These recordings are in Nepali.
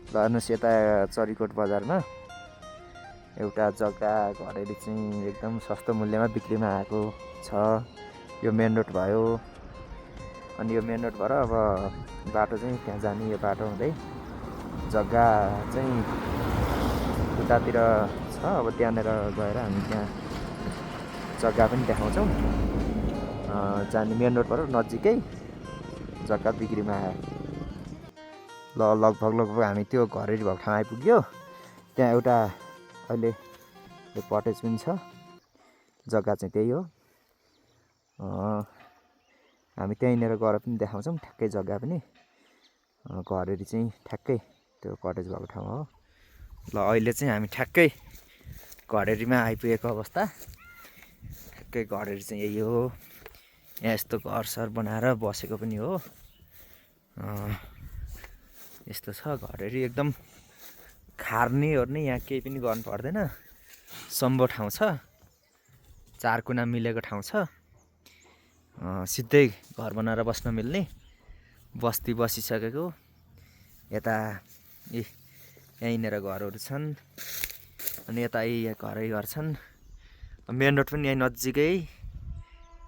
ल हेर्नुहोस् यता चरीकोट बजारमा एउटा जग्गा घरहरू चाहिँ एकदम सस्तो मूल्यमा बिक्रीमा आएको छ। यो मेन रोड भयो। अनि यो मेन रोडबाट अब बाटो चाहिँ त्यहाँ जाने यो बाटो हुँदै जग्गा चाहिँ उतातिर छ। अब त्यहाँनिर गएर हामी त्यहाँ जग्गा पनि देखाउँछौँ। जाने मेन रोडबाट नजिकै जग्गा बिक्रीमा आयो। ल लगभग हामी त्यो घरेरी भएको ठाउँ आइपुग्यो। त्यहाँ एउटा अहिले यो कटेज पनि छ। जग्गा चाहिँ त्यही हो। हामी त्यहीँनिर गएर पनि देखाउँछौँ ठ्याक्कै जग्गा पनि। घरहरू चाहिँ ठ्याक्कै त्यो कटेज भएको ठाउँ हो। ल अहिले चाहिँ हामी ठ्याक्कै घरेरीमा आइपुगेको अवस्था। ठ्याक्कै घरहरू चाहिँ यही हो। यहाँ यस्तो घरसर बनाएर बसेको पनि हो। यस्तो छ घरहरू एकदम खार्ने ओर्ने यहाँ केही पनि गर्नु पर्दैन। सम्भो ठाउँ छ। चार कुना मिलेको ठाउँ छ। सिधै घर बनाएर बस्न मिल्ने बस्ती बसिसकेको। यता यहीँनिर घरहरू छन्। अनि यता घरै घर छन्। मेन रोड पनि यहीँ नजिकै।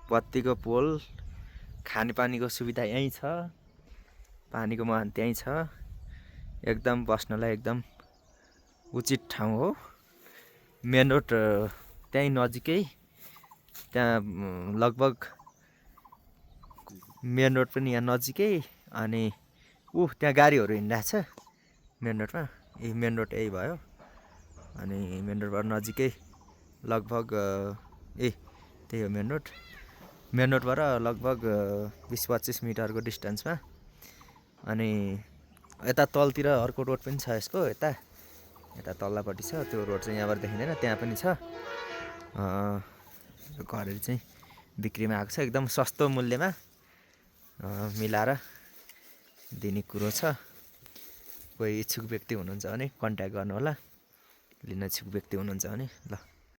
बत्तीको पोल, खानेपानीको सुविधा यहीँ छ। पानीको मुहान त्यहीँ छ। एकदम बस्नलाई एकदम उचित ठाउँ हो। मेन रोड त्यहीँ नजिकै। त्यहाँ लगभग मेन रोड पनि यहाँ नजिकै। अनि त्यहाँ गाडीहरू हिँडिरहेको छ मेन रोडमा। मेन रोड यही भयो। अनि मेन रोडबाट नजिकै लगभग त्यही हो मेन रोड। मेन रोडबाट लगभग 20-25 मिटरको डिस्टेन्समा। अनि यता तलतिर अर्को रोड पनि छ यसको। यता तल्लापट्टि छ त्यो रोड चाहिँ यहाँबाट देखिँदैन। त्यहाँ पनि छ। घरहरू चाहिँ बिक्रीमा आएको छ एकदम सस्तो मूल्यमा मिलाएर दिने कुरो छ। कोही इच्छुक व्यक्ति हुनुहुन्छ भने कन्ट्याक्ट गर्नुहोला। लिन इच्छुक व्यक्ति हुनुहुन्छ भने ल।